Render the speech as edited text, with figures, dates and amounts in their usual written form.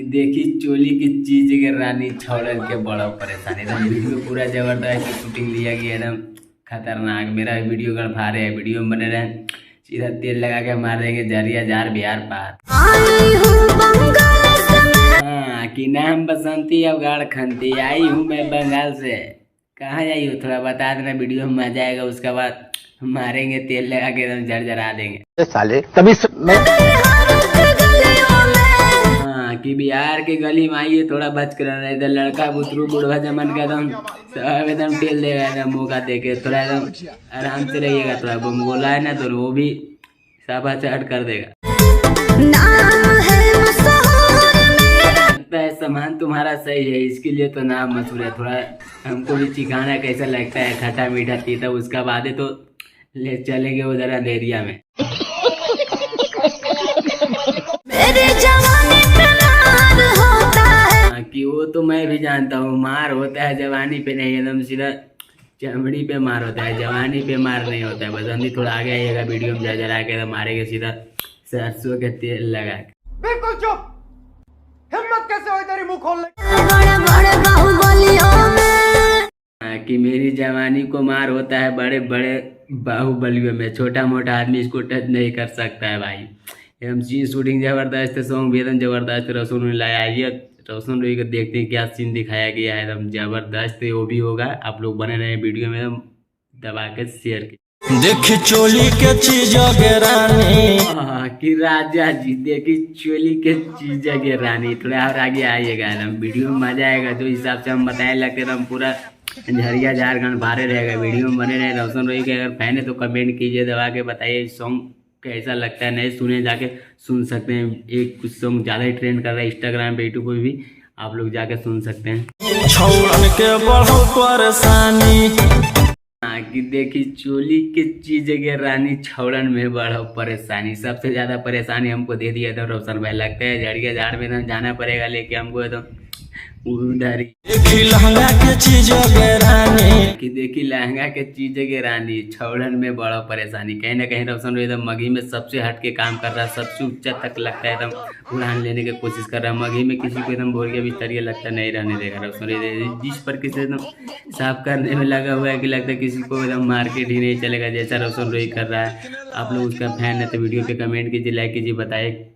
देखी चोली की चीज के रानी छौड़न के बड़ा परेशानी। एकदम वीडियो पूरा जबरदस्त शूटिंग लिया गया, एकदम खतरनाक। मेरा वीडियो गड़फा रहे हैं, वीडियो में बने रहे, सीधा तेल लगा के मार देंगे जरिया जार बिहार पार। हाँ कि नाम बसंती अब गाड़ खंती, आई हूँ मैं बंगाल से। कहाँ आई हो थोड़ा बता देना, वीडियो में मजा आएगा। उसके बाद मारेंगे तेल लगा के एकदम जर जरा देंगे। साले तभी मैं हाँ कि बिहार के गली में आइए, थोड़ा बच कर रहना। इधर लड़का बुतरू बुढ़वा जमन का एकदम सब एकदम टेल देगा, एकदम मौका देके। थोड़ा एकदम आराम से रहिएगा, थोड़ा बम गोला है ना तो वो भी साफा चाट कर देगा। लगता है सामान तुम्हारा सही है, इसके लिए तो नाम मशहूर है। थोड़ा हमको भी चिखाना कैसा लगता है खट्टा मीठा तीता, उसका बाद ही तो ले चलेंगे उधर अंधेरिया में। मेरे जवानी पे मार होता है। हाँ, कि वो तो मैं भी जानता हूँ, मार होता है जवानी पे नहीं, एकदम सीधा चमड़ी पे मार होता है, जवानी पे मार नहीं होता है। बस हम भी थोड़ा आगे आइएगा वीडियो में, जा जरा के मारेंगे सीधा सरसों के तेल लगा के। बिल्कुल चुप। हिम्मत कैसे हुई तेरी मुंह खोलने? बड़े बड़े बाहुबलियों में। हाँ, कि मेरी जवानी को मार होता है बड़े बड़े बाहुबलियों में, छोटा मोटा आदमी इसको टच नहीं कर सकता है भाई। एम सीन शूटिंग जबरदस्त है, सॉन्ग भी एकदम जबरदस्त। रोशन लाया आइए, रोशन रोही को देखते हैं क्या सीन दिखाया गया है, एकदम जबरदस्त है, वो भी होगा। आप लोग बने रहे वीडियो में, एकदम दबा के शेयर की। देख चोली के चीज के रानी। हाँ, कि राजा जी देखी चोली के चीज के रानी। थोड़ा और आगे आइएगा, एकदम वीडियो में मजा आएगा। जो हिसाब से हम बताए लगते एकदम पूरा झरिया झारखंड भारे रहेगा। वीडियो में बने रहे। रोशन रोही के अगर फैन है तो कमेंट कीजिए दबा के, बताइए सॉन्ग कैसा लगता है। नहीं सुने जाके सुन सकते हैं, एक कुछ सॉन्ग ज़्यादा ही ट्रेंड कर रहा है इंस्टाग्राम पे, यूट्यूब पे भी आप लोग जाके सुन सकते हैं। छौड़न के बढ़ो परेशानी। हाँ, कि देखी चोली के चीज के रानी छौड़न में बड़ा परेशानी। सबसे ज्यादा परेशानी हमको दे दिया था रोशन भाई। लगता है झड़िया झाड़ में एकदम जाना पड़ेगा लेके हमको एकदम उधर ही। देखी लहंगा के चीज के रानी। कि देखी लहंगा के चीज के रानी छौड़न में बड़ा परेशानी। कहीं ना कहीं रोशन एकदम मगही में सबसे हट के काम कर रहा है, सबसे ऊंचा तक लगता है एकदम उड़ान लेने की कोशिश कर रहा है। मगही में किसी को एकदम बोल के बिस्तरिया लगता नहीं रहने देगा रोशन रोही। जिस पर किसी एकदम साफ करने में लगा हुआ है कि लगता है किसी को एकदम मार्केट ही नहीं चलेगा, जैसा रोशन रोही कर रहा है। आप लोग उसका फैन है तो वीडियो पे कमेंट कीजिए, लाइक कीजिए, बताइए।